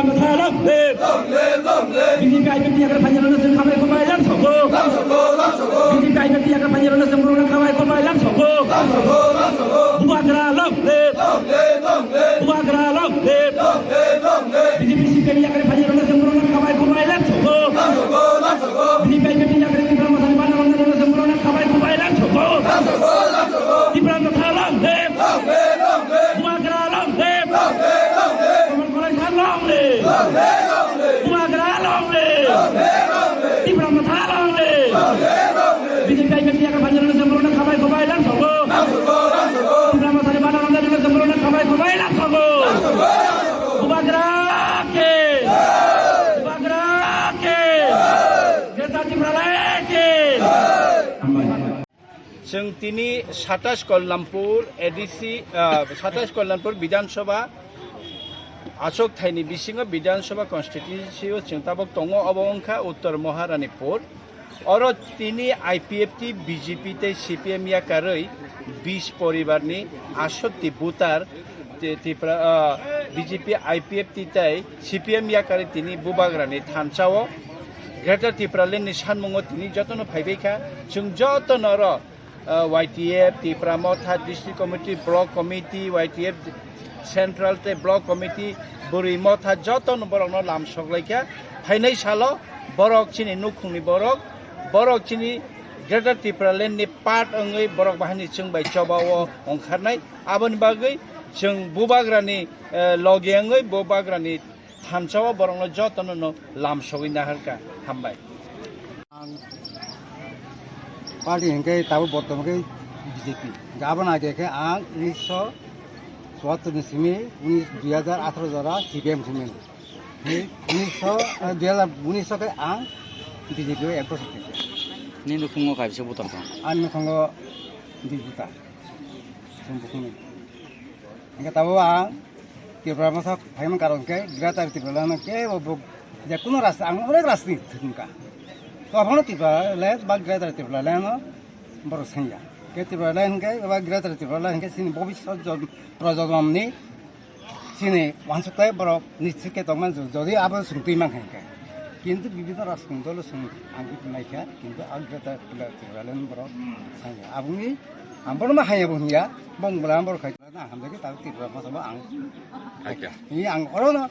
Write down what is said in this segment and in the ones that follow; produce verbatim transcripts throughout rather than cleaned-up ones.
Long live! B J P I P F T yakar phainirokno chwng khamai khumbai lam sogo. B J P I P F T yakar phainirokno chwng borokno khamai khumbai lam sogo. Bubagra long live! Bubagra long live! B J P C P M yakar phainirokno chwng borokno khamai khumbai lam sogo. B J P I P F T yakar Tipra Mothani bana rokno chwng borokno khamai khumbai lam sogo. Tipra Motha long live! Bubagra long live! Kamal Kolai sir long live! Bubagra long live! Tipra Motha long live! B J P I P F T yakar phainirokno chwng borokno khamai khumbai lam sogo. Tipra Mothani bana rokno chwng borokno khamai khumbai lam sogo. Bubagra ke! Bubagra ke! Greater Tipraland ke! Hambai. Chwng tini satais Kolyampur A D C, ah, satais Kolyampur Bidhan Sabha achuk thaini bisingo Bidhan Sabha constituency o chwng tabuk tongo, obo wngkha Uttor Maharanipur. Oro tini I P F T, B J P tei C P M yakarwi bis poribarni asotti voter Ti-, Tipra, ah, B J P, I P F T tei C P M yakarwi tini Bubagrani thansa o Greater Tipraland ni sanmungo tini jotono phaibai kha. Chwng jotono oro ah, Y T F, Tipra Motha District Committee, Block Committee, Y T F Central tei Block Committee, Bwrwi Motha jotono borokno lam soklaikha. Phainai salo borok chini nukhungni borok, borok chini Greater Tipraland ni part wngwi borok bahini chwng bai choba o ongkharnai. Aboni bagwi chwng Bubagrani, eh, logi wngwi Bubagrani thansa o borokno jotono no lam sogwi naharkha. Hambai. Ang party hingke tabuk bortoman ke B J P. Gabon age ke ang unisho chuattor ni simi unis, dui hajar atharo jora C P M simi. Ni unisho, eh, dui hajar unisho ke ang B J P o ek bosor khe. Ni nukhungo kaisa butar tong? Ani nukhungo dui butar. Chwng bukhungni. Hingke tabuk ang Tripura masa phaimani karon khe Greater Tripura Land khe bo, bo je kuno rasta ang onek rasta ni thwngkha. To abono Tripura Land ba Greater Tripura Land no borok sengya. Khe Tripura Land hingke ba Greater Tripura Land hingke chini bobisot jon-, projonom ni chini wansuk tei borok ni thike tongma jodi abo chwng twi mankha hingke. Kintu bibinno rajkung dolo chwng ang naikha, kintu ang Greater Tripura Land borok sengya. Aboni Ang bono ma haya bo hiya, bong bwla ang borok khai na hamjak khe tabuk Tripura masa bo ang. Acha. Hi ang oro no,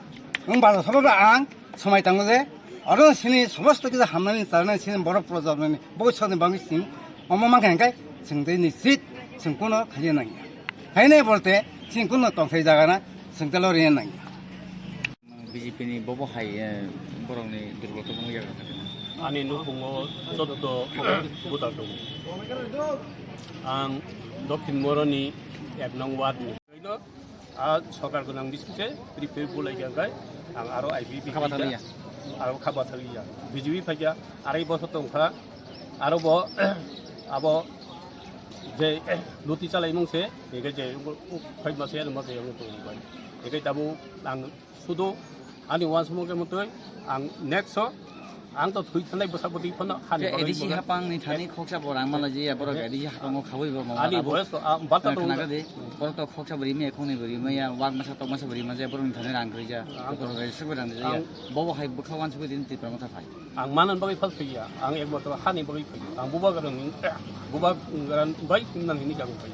ang baro sabo ba ang, somai tango je, oro sini somosto kisa hamnani tarnani sini borok projabnani, bo soni bangi sini, omo mangkha hingkai, sing tei ni sit, sing kuno khaiya nangya. Haine bolte, sing kuno tongthai jaga na, sing telo riya nangya. B J P ni bobo hai, eh, borokni durbolta wngya kha. Ani nukhungo choddo voter tongo. Ang Dokhin Moroni ek nong ward ni. A sorkar gwnang bising se prepare bulai kha khe ang aro I P P Kha bathaliya. Aro kha bathaliya. B J P phaikha arai bosor tongkha. Aro bo abo je luti chalai mung se, ege je phai ma se ma se ang tong bai. Ege tabu ang Sudu ani uansukmung khe mutui ang next o ang to thwi thanai bwsa bwtwi phano hani Khe bagwi A D C buga. Hapang ni thani khoksa bo rang mala je ya borok A D C hapang o khabui bo mama Ani labu. Boyos to, ah, bata to khna gade, borok to khoksa bo rimi, khongni bo rimi ya, wak masa tok masa bo rima je, borok ni thani rang gri ja, ang borok register bo rang ja ya. Ang Bobo hai bwkha uansukwi din Tipra Motha phai. Ang manan bagwi phal thwi ya, ang ek botol hani bagwi thwi. Ang buba garan, buba garan bai nang hini jago phai.